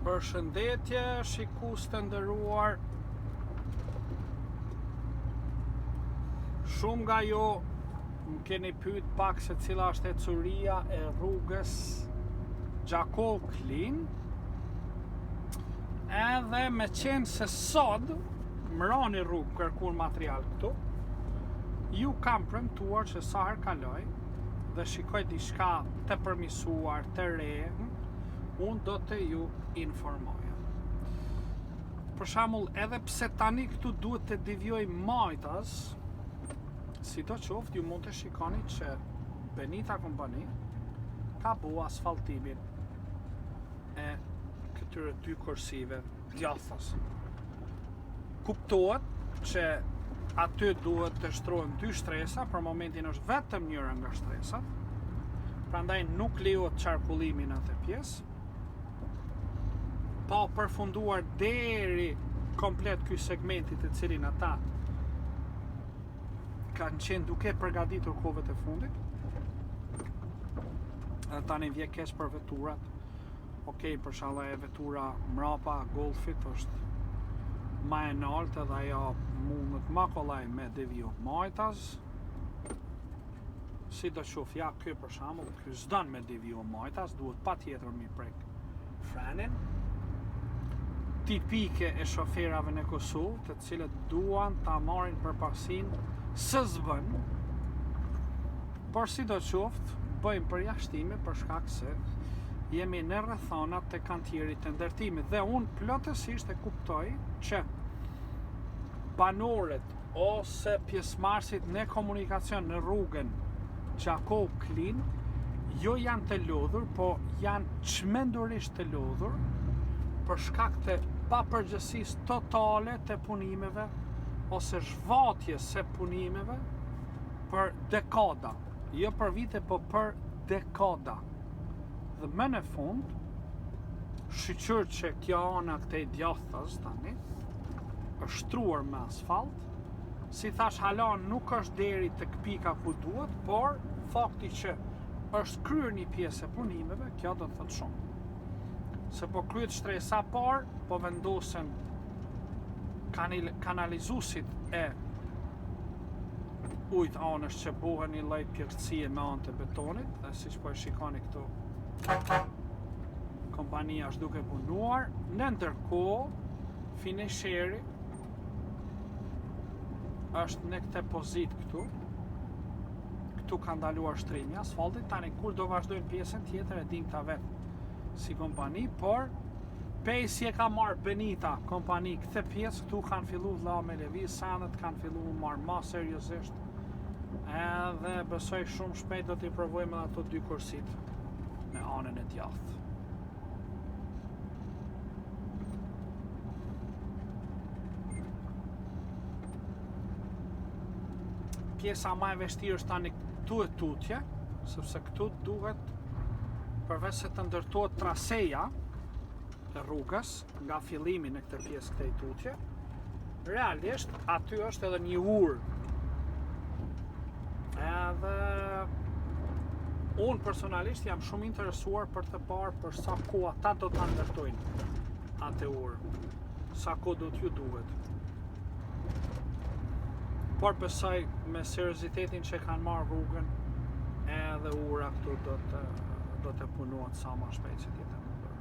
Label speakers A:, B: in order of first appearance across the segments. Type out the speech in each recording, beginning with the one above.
A: Përshëndetje shikues të nderuar. Shumë nga ju më keni pyet pak se cila është ecuria e rrugës Gjakovë Klinë. Edhe me qenë se sot më ra ni rrugë kërkuar material këtu, ju kam premtuar që sa herë kaloj dhe shikoj diçka të përmisuar, të re, unë do të ju informoja. Për shembull, edhe pse tani këtu duhet të devijoj majtas, sido qoftë, ju mund të shikoni që Benita Company ka bo asfaltimin e këtyre dy korsive djathtas. Kuptohet që aty duhet të shtrohen dy shtresa, për momentin është vetëm njëra nga shtresat, prandaj nuk lejohet qarkullimi në atë pjesë. Pa përfunduar deri komplet ky segmenti të cilin ata kanë qenë duke përgatitur kohëve të fundit. Dhe tani vjen keq për veturat Ok, për shembull e vetura mrapa Golfit është ma e naltë edhe ajo mundet ma kollaj me deviju majtas. Sido qoftë, ja ky për shembull, ky s'don me deviju majtas, duhet patjetër mi prek frenin. Tipike e shoferave në Kosovë, të cilët duan ta marrin përparësinë se s'bën, Por sido qoftë, bëjmë përjashtime për shkak se jemi në rrethanat të kantierit të ndërtimit dhe unë plotësisht e kuptoj që banorët ose pjesëmarrësit në komunikacion në rrugën Gjakovë Klinë jo janë të lodhur, po janë çmendurisht të lodhur për shkak të papërgjegjësisë totale të punimeve ose zhvatjes së punimeve për dekada, jo për vite, po për dekada. Dhe më në fund, shyqyr që kjo ana këtej djathtas tani, është shtruar me asfalt, si thash hala nuk është deri tek pika ku duhet, por fakti që është kryer një pjesë e punimeve, kjo do të thotë shumë. Se po kryet shtresa parë, po vendosen kanalizuesit e ujit anësh që bohen një lloj pjerrësie me anë të betonit dhe siç po e shikoni këtu kompania është duke punuar në ndërkohë finisheri është në këtë pozitë këtu këtu ka ndaluar shtrimi asfaltit tani kur do vazhdojnë pjesën tjetër e din këta vetë si kompani por Pej si e ka marrë Benita kompani këtë pjesë këtu kanë fillu vlla me lëviz senet kanë fillu u marrë ma seriozisht edhe besoj shumë shpejt do t'i provojmë edhe ato dy korsitë me anën e djathtë. Pjesa ma e vështirë është tani këtu e tutje, sepse këtu duhet përveç se të ndërtohet traseja e rrugës nga fillimi në këtë pjesë këtej tutje, realisht aty është edhe një urë. Edhe unë personalisht jam shumë interesuar për të parë për sa kohë ata do ta ndërtojnë atë urë. Sa kohë do t'ju duhet. Por besoj me seriozitetin që kanë marrë rrugën, edhe ura këtu do të do të punohet sa më shpejt që të jetë e mundur.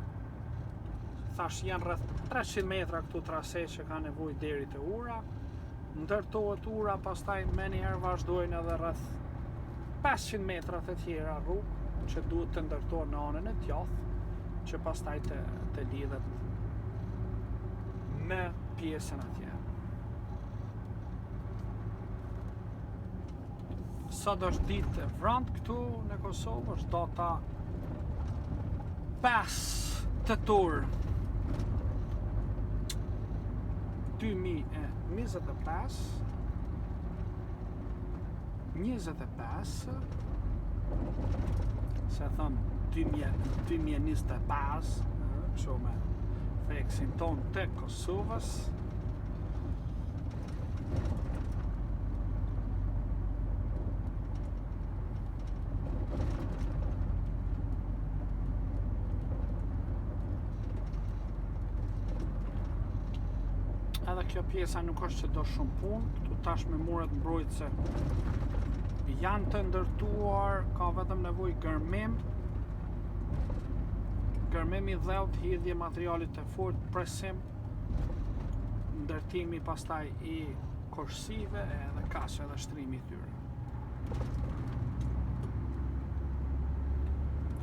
A: Thash janë rreth 300 metra këtu trase që ka nevojë deri te ura. Ndërtohet ura, pastaj menjëherë vazhdojnë edhe rreth 500 metra të tjera rrugë që duhet të ndërtohen në anën e djathtë, që pastaj të të lidhet me pjesën atje. Sot është ditë e vrantë këtu në Kosovë, është data 5 tetor 2025 25 se thëmë 2025 kështu me theksin tonë të Kosovës Kjo pjesa nuk është që do shumë punë, këtu tash me muret mbrojtëse janë të ndërtuar, ka vetëm nevojë gërmim, gërmim i dheut, hidhje materialit të fort, presim, ndërtimi pastaj i korsive edhe kaq edhe shtrimi i tyre.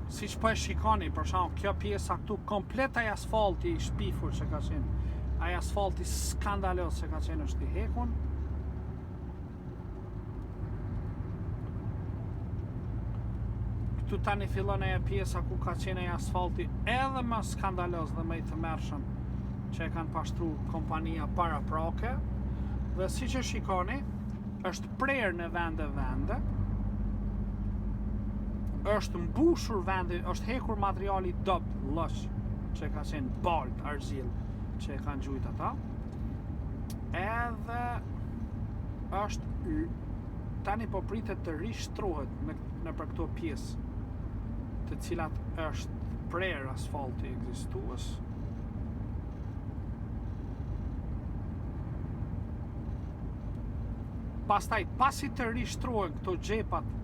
A: Siç po e shikoni, për shembull, kjo pjesa këtu komplet ai asfalti i shpifur që ka qenë, ai asfalti skandaloz që ka qenë është i hekun. Këtu tani fillon ajo pjesa ku ka qenë ai asfalti edhe më skandaloz dhe më i tmerrshëm që e kanë pashtru kompania paraprake dhe siç e shikoni është prerë në vende vende është mbushur vendi, është hekur materiali i dobët, lloç, që ka qenë balt, argjil, që e kanë gjujt ata. Edhe është tani po pritet të rishtrohet në nëpër këto pjesë të cilat është prerë asfalti ekzistues. Pastaj, pasi të rishtrohen këto xhepat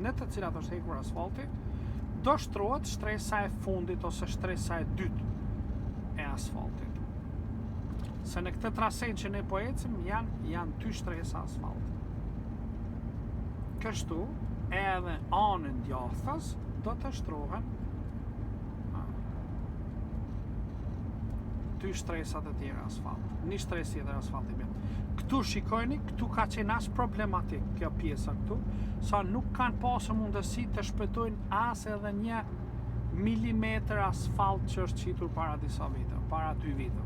A: në të cilat është hekur asfalti, do shtrohet shtresa e fundit ose shtresa e dytë e asfaltit. Se në këtë trasen që ne po ecim janë janë dy shtresa asfalti. Kështu, edhe anën djathtas do të shtrohen dy shtresa të tjera asfalt. Një shtresë tjetër asfalti mirë. Këtu shikojni, këtu ka qenë aq problematik kjo pjesa këtu, sa nuk kanë pasur mundësi të shpëtojnë as edhe një milimetër asfalt që është qitur para disa vite, para dy vite.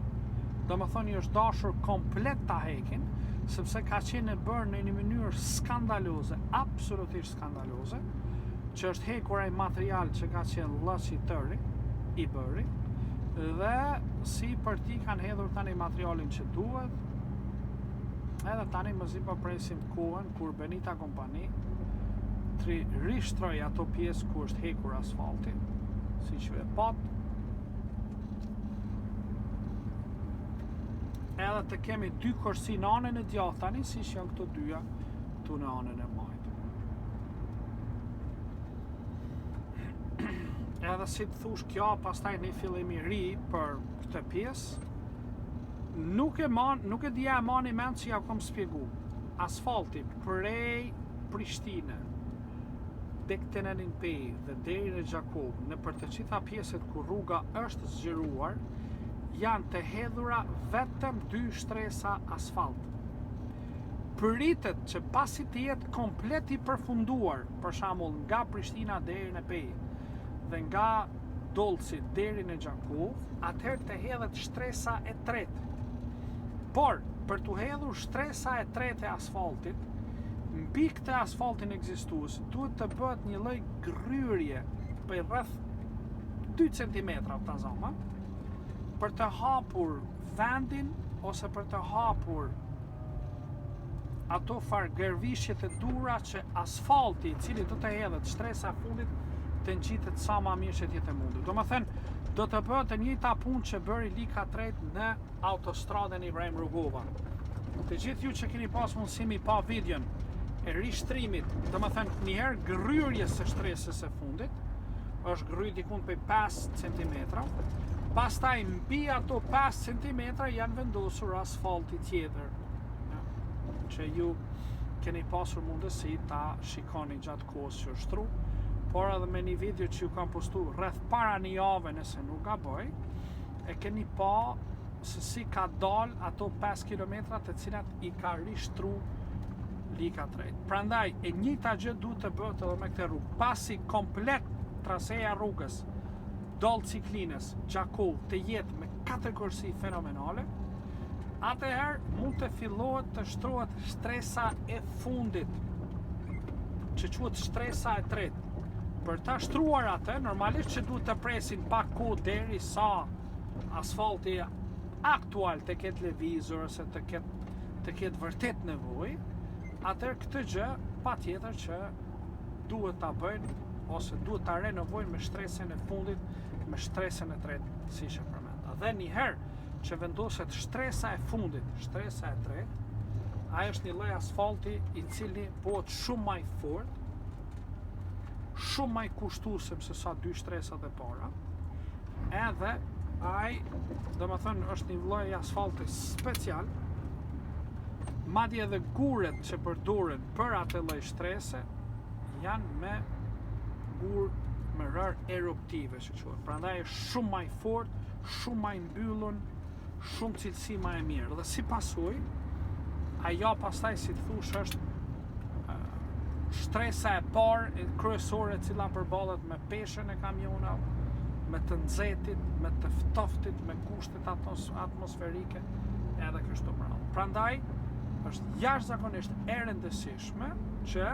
A: Domethënë, është dashur komplet ta hekin, sepse ka qenë e bërë në një mënyrë skandaloze, absolutisht skandaloze, që është hekur ai material që ka qenë lloç i tëri, i bëri, dhe sipër tij kanë hedhur tani materialin që duhet, edhe tani mezi po presim kohën kur Benita Company të rishtroj ato pjesë ku është hekur asfalti, siç e patë, edhe të kemi dy korsi në anën e djathtë tani, siç janë këto dyja këtu në anën e majtë. Edhe si të thush kjo, pastaj një fillim i ri për këtë pjesë, nuk e man, nuk e di a e mani mend që ja kom spjegu. Asfalti prej Prishtine tek teneli n'Pejë dhe deri në Gjakovë, nëpër të gjitha pjesët ku rruga është zgjeruar, janë të hedhura vetëm dy shtresa asfalt. Pritet që pasi të jetë komplet i përfunduar, për shembull nga Prishtina deri në Pejë dhe nga Dollci deri në Gjakovë, atëherë të hedhet shtresa e tretë. Por, për t'u hedhur shtresa e tretë e asfaltit, mbi këtë asfaltin ekzistues duhet të bëhet një lloj gërryerje prej rreth 2 cm ta zëmë, për të hapur vendin ose për të hapur ato farë gërvishjet e duhura që asfalti i cili do të hedhet shtresa e fundit të ngjitet sa ma mirë që të jetë e mundur. Domethënë, do të bëhet e njëjta punë që bëri Lika Trade në autostradën Ibrahim Rugova. Të gjithë ju që keni pas mundësi mi pa videon e rishtrimit, domethënë, njëherë gërryerjes së shtresës së fundit, është gërry dikun prej 5 cm, pastaj mbi ato 5 cm janë vendosur asfalti tjetër, ja, që ju keni pasur mundësi ta shikoni gjatë kohës që është shtru, por edhe me një video që ju kam postu rreth para një jave nëse nuk gaboj, e keni pa se si ka dal ato 5 km të cilat i ka rishtru Lika Trade. Prandaj, e njëjta gjë duhet të bëhet edhe me këtë rrugë. Pasi komplet traseja e rrugës Dollc i Klinës, Gjakovë të jetë me katër korsi fenomenale, atëherë mund të fillohet të shtrohet shtresa e fundit, që quhet shtresa e tretë. Për ta shtruar atë, normalisht që duhet të presin pak kohë deri sa asfalti aktual të ketë lëvizur ose të ketë të ketë vërtet nevojë, atëherë këtë gjë patjetër që duhet ta bëjnë ose duhet ta renovojnë me shtresën e fundit, me shtresën e tretë, siç e përmenda. Dhe një herë. që vendoset shtresa e fundit, shtresa e tretë, ai është një lloj asfalti i cili bëhet shumë ma i fortë, shumë ma i kushtueshëm se sa dy shtresat e para. Edhe ai, domethënë, është një lloj asfalti special. Madje edhe gurët që përdoren për atë lloj shtrese janë me gur me rërë eruptive, që quhet. Prandaj është shumë ma i fortë, shumë ma i mbyllun, shumë cilësi ma e mirë. Dhe si pasojë, ajo pastaj si të thush është shtresa e parë kryesore e cila përballet me peshën e kamionave, me të nxehtit, me të ftoftit, me kushtet atmosferike edhe kështu me radhë. Prandaj është jashtëzakonisht e rëndësishme që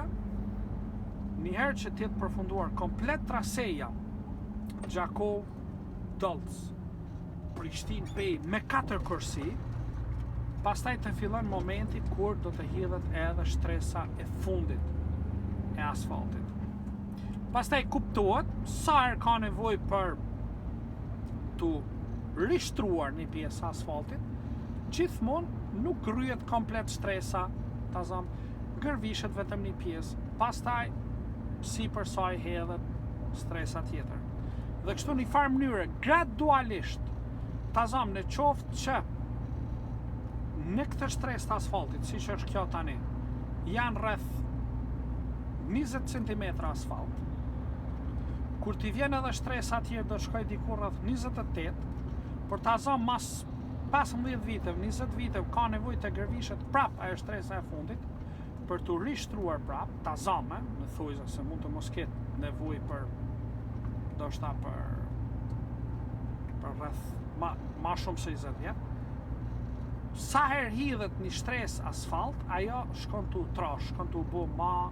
A: një herë që të jetë përfunduar komplet traseja Gjakovë Dollc Prishtinë Pejë me katër korsi, pastaj të fillon momenti kur do të hidhet edhe shtresa e fundit e asfaltit. Pastaj kuptohet sa herë ka nevojë për t'u rishtruar një pjesë e asfaltit, gjithmonë nuk gërryhet komplet shtresa, ta zëmë, gërvishet vetëm një pjesë, pastaj sipër saj hedhet shtresa tjetër. Dhe kështu një farë mënyre, gradualisht, ta zëmë në qoftë që në këtë shtresë të asfaltit, siç është kjo tani, janë rreth 20 cm asfalt, kur t'i vjen edhe shtresa tjetër do shkoj diku rreth 28, por ta zëmë mas 15 viteve, 20 viteve, ka nevojë të gërvishet prap ajo shtresa e fundit, për t'u rishtruar prap, ta zamë, në thojza se mund të mos ketë nevojë për ndoshta për për rreth ma, ma shumë se 20 vjet. Sa herë hidhet një shtresë asfalt, ajo shkon tu u trash, shkon tu u bo ma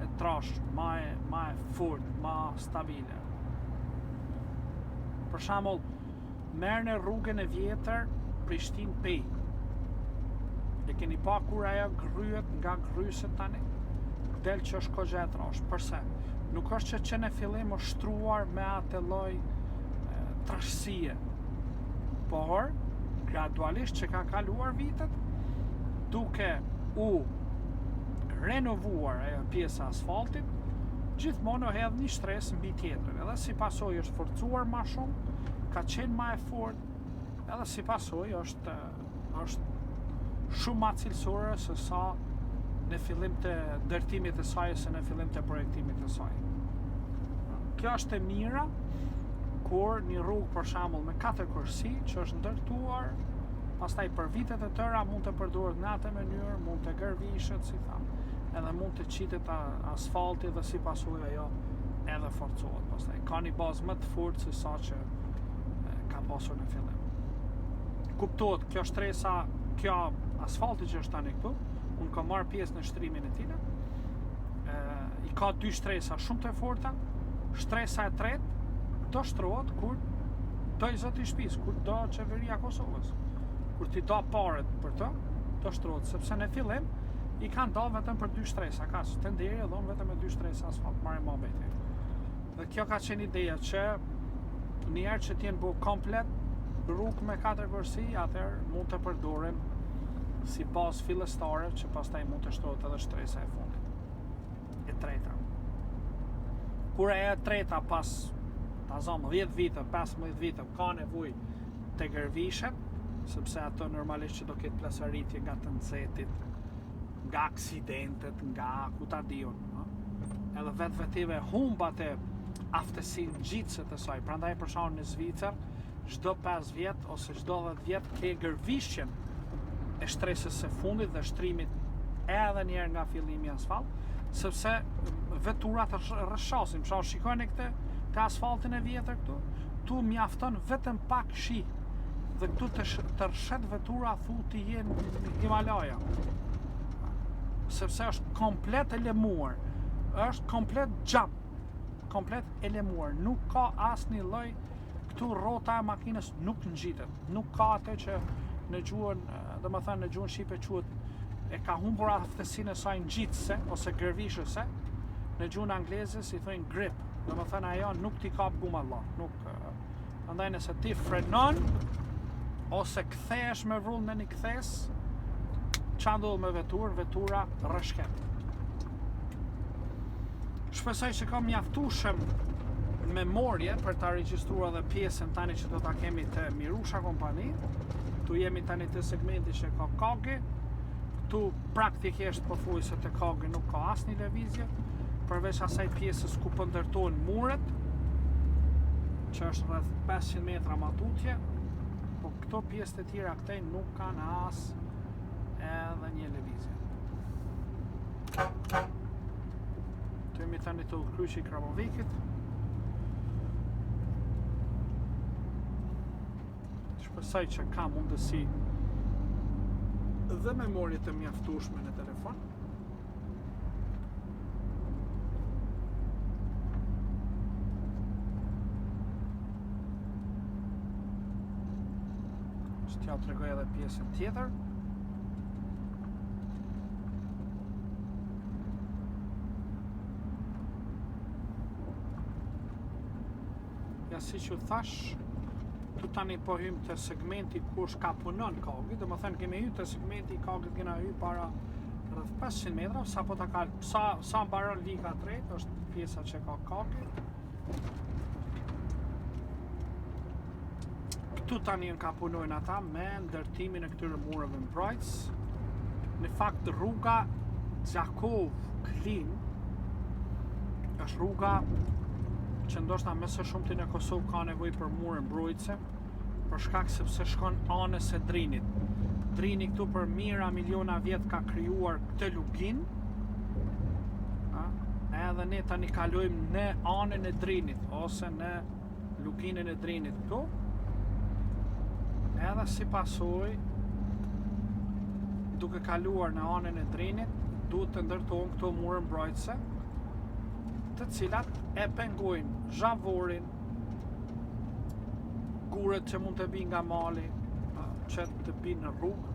A: e trash, ma e, ma e fort, ma stabile. Për shembull, Merrne rrugën e vjetër Prishtinë Pejë. E keni pa kur ajo gërryhet nga gërryset tani? Del që është koxha e trashë. Përse? Nuk është që që në fillim është shtruar me atë lloj trashësie. Por, gradualisht që kanë kaluar vitet, duke u renovuar ajo pjesa e asfaltit, gjithmonë u hedh një shtresë mbi tjetrën. Edhe si pasojë është forcuar ma shumë, ka qenë ma e fortë, edhe si pasojë është është shumë ma cilësore se sa në fillim të ndërtimit të saj ose në fillim të projektimit të saj. Kjo është e mira kur një rrugë për shembull me katër korsi që është ndërtuar, pastaj për vitet e tëra mund të përdoret në atë mënyrë, mund të gërvishet, si thamë, edhe mund të qitet asfalti dhe si pasojë ajo edhe forcohet pastaj. Ka një bazë më të fortë se sa që ka pasur në fillim. Kuptohet, kjo shtresa, kjo asfalti që është tani këtu, unë kam marrë pjesë në shtrimin e tina, e, i ka dy shtresa shumë të forta, shtresa e tretë do shtrohet kur do i zoti i shtëpisë, kur do qeveria e Kosovës. Kur t'i da paret për të, do shtrohet, sepse në fillim i kanë da vetëm për dy shtresa, kaq tenderi e dhonë vetëm me dy shtresa asfalt, marrë muhabeti. Dhe kjo ka qenë ideja që një herë që t'jenë bo komplet rrugë me katër korsi, atëherë mund të përdoren si bazë fillestare që pastaj mund të shtohet edhe shtresa e fundit. E treta. Kur e e treta pas ta zamë 10 vite, 15 vite, ka nevojë të gërvishet, sepse ato normalisht që do ketë plasaritje nga të nxehtit, nga aksidentet, nga ku ta di unë, ë? Edhe vetvetive humb atë aftësinë ngjitëse të saj. Prandaj për shembull në Zvicër, çdo 5 vjet ose çdo 10 vjet ke gërvishjen e shtresës së fundit dhe shtrimit edhe një herë nga fillimi asfalt, sepse veturat rrëshqasin. Për shembull, shikojeni këtë te asfaltin e vjetër këtu, tu mjafton vetëm pak shi dhe këtu të, të rrëshqet vetura thu ti je në Himalaja. Sepse është komplet e lëmuar, është komplet xham, komplet e lëmuar, nuk ka asnjë lloj këtu rrota e makinës nuk ngjitet, nuk ka atë që në gjuhën, domethënë në gjuhën shqipe quhet e ka humbur aftësinë e saj ngjitëse ose gërvishëse, në gjuhën angleze si thonë grip, domethënë ajo nuk t'i kap guma vlla, nuk prandaj nëse ti frenon. ose kthehesh me vrull në një kthesë, ça ndodh me veturën, vetura rrëshket. Shpresoj që kam mjaftueshëm memorie për ta regjistruar edhe pjesën tani që do ta kemi te Mirusha Kompani. Ktu jemi tani te segmenti që ka Kagi. Ktu praktikisht pothuajse te Kagi nuk ka asnjë lëvizje, përveç asaj pjesës ku po ndërtohen muret, që është rreth 500 metra ma tutje, po këto pjesë të tjera këtej nuk kanë as edhe një lëvizje. Ktu jemi tani te udhëkryqi i Kramovikit. Shpresoj që ka mundësi dhe memorie të mjaftueshme në telefon. Që t'ja tregoj edhe pjesën tjetër. Ja siç ju thash, tu tani po hym te segmenti ku është ka punon Kagi, domethënë kemi hy te segmenti i Kagit kena hy para rreth 500 metra, sa po ta kal, sa, sa mbaron vika tretë, është pjesa që ka Kagi. Këtu tani janë ka punojnë ata me ndërtimin e këtyre mureve mbrojtës. Në fakt rruga Gjakovë Klinë është rruga që ndoshta më së shumti në Kosovë ka nevojë për mure mbrojtëse, për shkak sepse shkon anës së Drinit. Drini këtu për mijëra miliona vjet ka krijuar këtë luginë. Edhe ne tani kalojmë në anën e Drinit ose në luginën e Drinit këtu. Edhe si pasojë duke kaluar në anën e Drinit, duhet të ndërtohen këto mure mbrojtëse, të cilat e pengojnë zhavorin, gurët që mund të bijnë nga mali, që të bijnë në rrugë.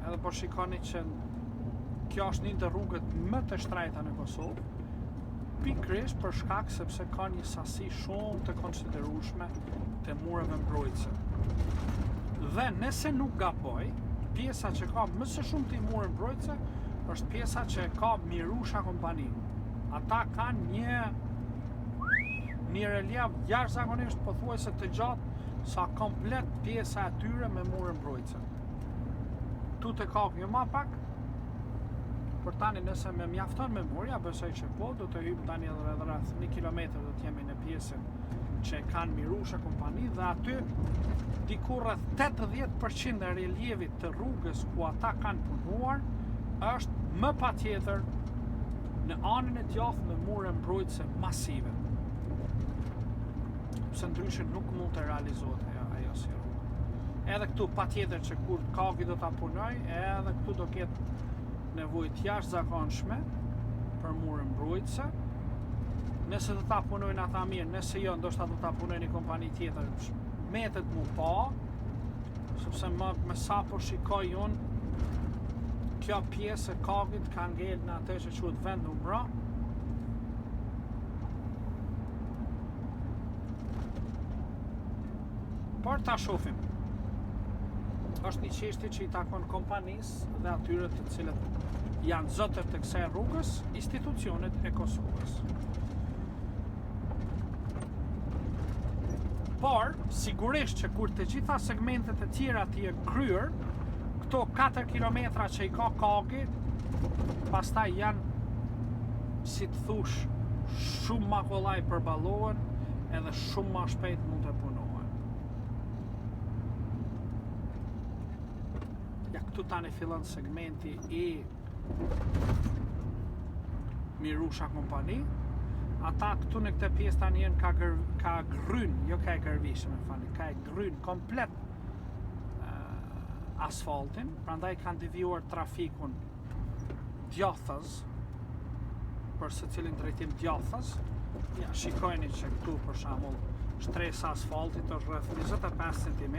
A: Edhe po shikoni që kjo është një ndër rrugët më të shtrejta në Kosovë, pikërisht për shkak sepse ka një sasi shumë të konsiderueshme të mureve mbrojtëse. Dhe nëse nuk gaboj, pjesa që ka më së shumti mure mbrojtëse është pjesa që ka Mirusha kompani. Ata kanë një një reliev jashtëzakonisht pothuajse të gjatë sa komplet pjesa e tyre me mure mbrojtëse. Tu te Kagi ma pak, Por tani nëse më mjafton memoria, besoj që po, do të hyjmë tani edhe rreth rreth 1 kilometër do të jemi në pjesën që e kanë Mirusha kompani dhe aty diku rreth 80% e relievit të rrugës ku ata kanë punuar është më patjetër në anën e djathtë me mure mbrojtëse masive. Pse ndryshe nuk mund të realizohet ajo, ajo si rrugë. Edhe këtu patjetër që kur Kagi do ta punoj, edhe këtu do ketë nevojë të jashtëzakonshme për mure mbrojtëse. Nëse do ta punojnë ata mirë, nëse jo, ndoshta do ta punojë një kompani tjetër, mbetet mu pa, sepse më me sa po shikoj unë, kjo pjesë e Kagit ka ngel në atë që quhet vend numro. Por ta shofim. Është një çështje që i takon kompanisë dhe atyre të cilët janë zotër të kësaj rrugës, institucionet e Kosovës. Por, sigurisht që kur të gjitha segmentet e tjera të jenë kryer, këto 4 kilometra që i ka Kagi, pastaj janë, si të thush, shumë ma kollaj përballohen edhe shumë ma shpejt mund të punohen. Ja këtu tani fillon segmenti i Mirusha Kompani. Ata këtu në këtë pjesë tani janë ka, gër, ka grryn, jo ka e gërvishë, më falni, ka e grryn komplet uh, asfaltin, prandaj kanë devijuar trafikun djathtas për secilin drejtim djathtas. Ja, shikojni që këtu për shembull shtresa asfaltit është rreth 25 cm.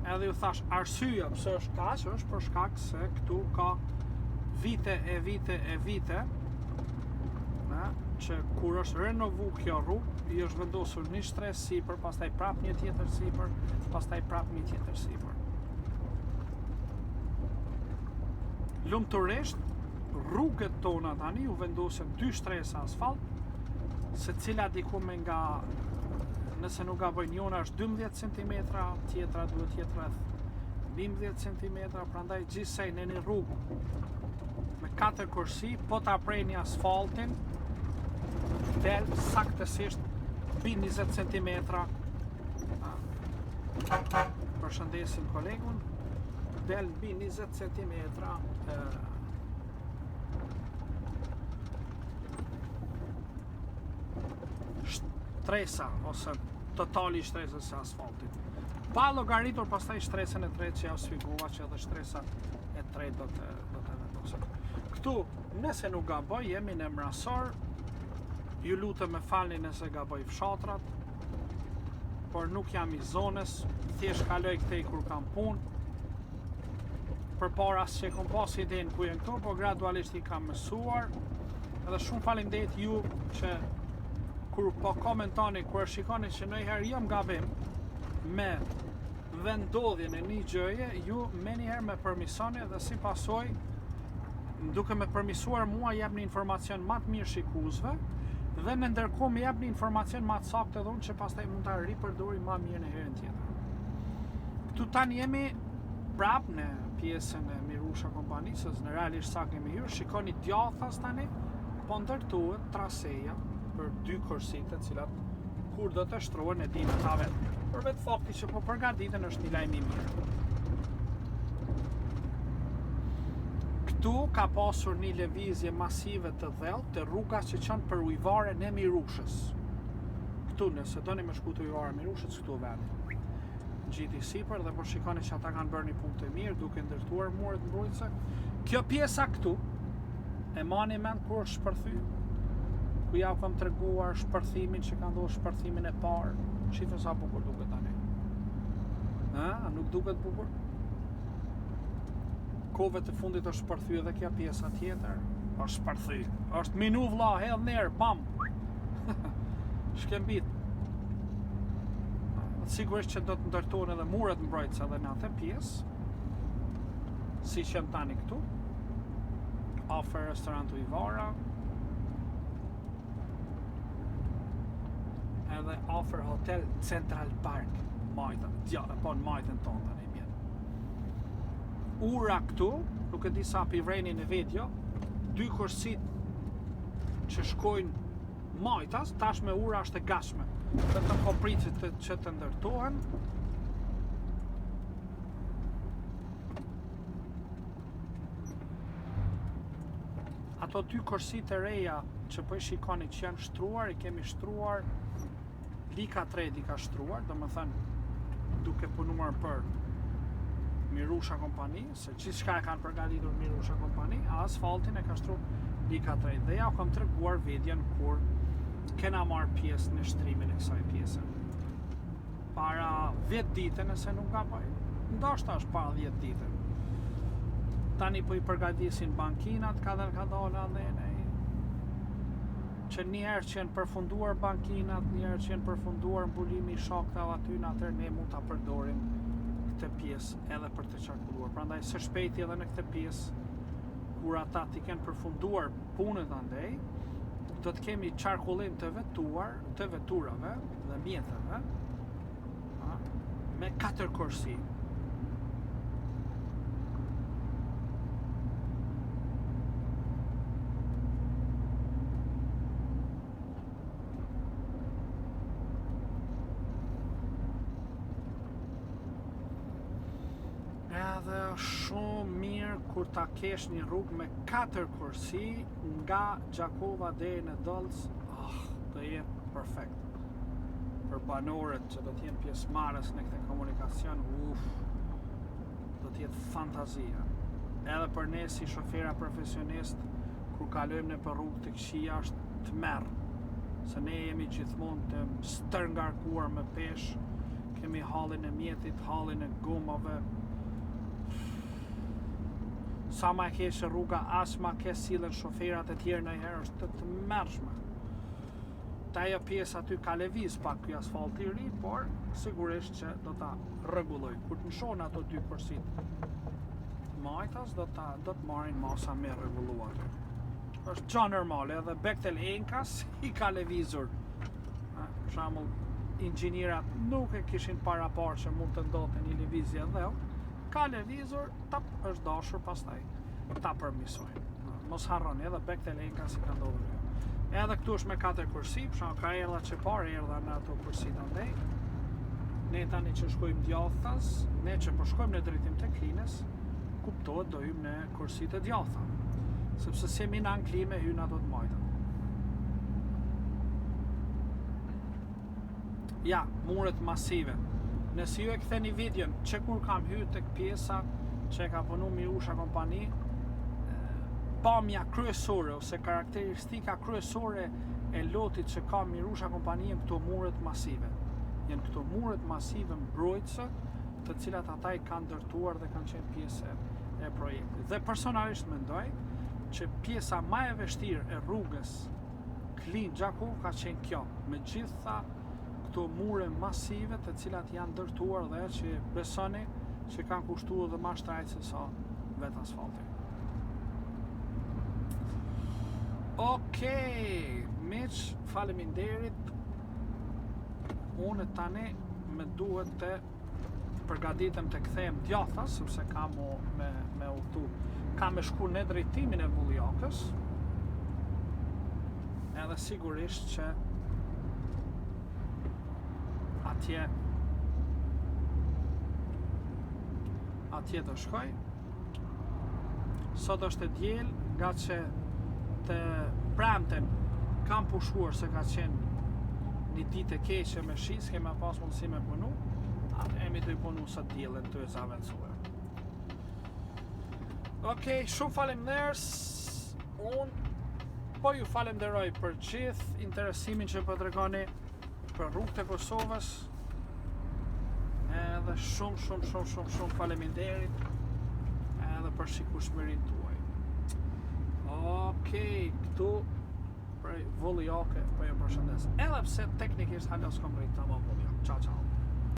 A: Edhe ju thash arsyeja pse është kaq është për shkak se këtu ka vite e vite e vite na, që. që kur është renovu kjo rrugë, i është vendosur një shtresë sipër, pastaj prap një tjetër sipër, pastaj prap një tjetër sipër. Lumturisht, rrugët tona tani u vendosën dy shtresa asfalt, secila diku me nga nëse nuk gaboj njona është 12 cm, tjetra duhet të jetë rreth 11 cm, prandaj gjithsej në një rrugë me katër korsi, po ta preni asfaltin, del saktësisht mbi 20 cm. Përshëndesim kolegun, del mbi 20 cm shtresa ose totali i shtresës së asfaltit. Pa llogaritur pastaj shtresën e tretë që ja shpjegova që edhe shtresa e tretë do të do të vendoset. Këtu, nëse nuk gaboj, jemi në Mrasor. Ju lutem me falni nëse gaboj fshatrat, por nuk jam i zonës, thjesht kaloj këtej kur kam punë. Përpara s'e kom pas idenë ku janë këto, por gradualisht i kam mësuar. Edhe shumë faleminderit ju që kur po komentoni, kur e shikoni që ndonjëherë jam gabim me vendodhjen e një gjëje, ju menjëherë me përmisoni dhe si pasojë duke me përmisuar mua jepni informacion ma të mirë shikuesve dhe në ndërkohë më jepni informacion ma të saktë edhe unë që pastaj mund ta ripërdori ma mirë në herën tjetër. Këtu tani jemi prap në pjesën e Mirusha kompanisë, në realisht sa kemi hyrë, shikoni djathtas tani, po ndërtohet traseja për dy korsitë të cilat kur do të shtrohen e dinë ata vetë. Për vetë fakti që po përgatiten është një lajm i mirë. Këtu ka pasur një lëvizje masive të dheut te rruga që çon për ujëvarën e Mirushës. Këtu nëse doni me shku te ujëvara e Mirushës, këtu vendi. Ngjiti sipër dhe po shikoni që ata kanë bërë një punë të mirë duke ndërtuar muret mbrojtëse. Kjo pjesa këtu e mani mend kur është shpërthy, ku ja u kam treguar shpërthimin që ka ndodhur shpërthimin e parë. Shifni sa bukur duket tani. Ha, a nuk duket bukur? Kohëve të fundit është shpërthy edhe kjo pjesa tjetër. Është shpërthy. Është minu vlla, hedh nerë, bam. Shkembit. Sigurisht që do të ndërtohen edhe muret mbrojtëse edhe në atë pjesë, siç janë tani këtu, afër restorant Ujvara, edhe afër hotel Central Park, majtën, dja, po në majtën tonë tani mjen. Ura këtu, nuk e di sa pi vreni në video, dy korsit që shkojnë majtas, tashme ura është e gatshme. Vetëm po pritet të, që të ndërtohen. Ato dy korsitë e reja që po i shikoni që janë shtruar, i kemi shtruar Lika Trade i ka shtruar, domethënë duke punuar për Mirusha Kompani, se gjithçka e kanë përgatitur Mirusha Kompani, a asfaltin e ka shtru Lika Trade. Dhe ja u kam treguar videon kur kena marrë pjesë në shtrimin e kësaj pjese. Para 10 dite nëse nuk gaboj, ndoshta është para 10 dite. Tani po i përgatisin bankinat, kadal kadal dhe ne që një herë që janë përfunduar bankinat, një herë që janë përfunduar mbulimi i shaktave aty, në atëherë ne mund ta përdorim këtë pjesë edhe për të qarkulluar. Prandaj së shpejti edhe në këtë pjesë kur ata t'i kenë përfunduar punët andej, do të kemi qarkullim të vetuar, të veturave dhe mjeteve, a, me katër korsi. Edhe është shumë mirë kur ta kesh një rrugë me katër korsi nga Gjakova deri në Dollc, ah, do jetë perfekt. Për banorët që do të jenë pjesëmarrës në këtë komunikacion, uf, do të jetë fantazia. Edhe për ne si shofera profesionist, kur kalojmë nëpër rrugë të këqija është tmerr, se ne jemi gjithmonë të stërngarkuar me peshë, kemi hallin e mjetit, hallin e gomave. Sa ma e keqe rruga, aq ma keq sillen shoferat e tjerë ndonjëherë është të tmerrshme. Te ajo pjesë aty ka lëviz pak ky asfalt i ri, por sigurisht që do ta rregullojnë. Kur të mëshohen ato dy korsitë majtas, do ta do të marrin masa me rregullu aty. Është gja normale, edhe Bechtel Enkas i ka lëvizur. Për shembull, inxhinierat nuk e kishin paraparë që mund të ndodhte një lëvizje e dheut, ka lëvizur, tap është dashur pastaj ta përmirësojnë. Mos harroni, edhe Bechtel Enkas i ka ndodhur kjo. Edhe këtu është me katër korsi, për shembull ka erdha që parë erdha në ato korsitë andej. Ne tani që shkojmë djathtas, ne që po shkojmë në drejtim të Klinës, kuptohet do hyjmë në korsitë e djathta. Sepse s'jemi në Angli me hy në ato të majta. Ja, muret masive. Nëse ju e ktheni videon që kur kam hyrë tek pjesa që e ka punu Mirusha kompani, pamja kryesore ose karakteristika kryesore e lotit që ka Mirusha kompani janë këto muret masive. Janë këto muret masive mbrojtëse, të cilat ata i kanë ndërtuar dhe kanë qenë pjesë e projektit. Dhe personalisht mendoj që pjesa më e vështirë e rrugës Klinë Gjakovë ka qenë kjo, me gjitha këto mure masive të cilat janë ndërtuar dhe që besoni që kanë kushtu edhe ma shtrajt se sa vetë asfalti. Okej, miq, faleminderit. Unë tani më duhet të përgatitem të kthehem djathtas, sepse kam me, me udhëtu, kam me shku në drejtimin e Vulljakës, edhe sigurisht që atje atje do shkoj Sot është e diel, nga që të premten kam pushuar se ka qenë një ditë e keqe me shi, s'kemi pas mundësi me punu, atë jemi tu punu sot dielën tu e zavendësue. Okej, shumë faleminderit. Unë po ju falenderoj për gjithë interesimin që po tregoni për rrugët e Kosovës. Edhe shumë shumë shumë shumë shumë faleminderit edhe për shikueshmërinë tuaj. Okej, këtu prej Volljake po ju përshëndes. Edhe pse teknikisht hala s'kom mrri tamam Volljakë. Ciao ciao.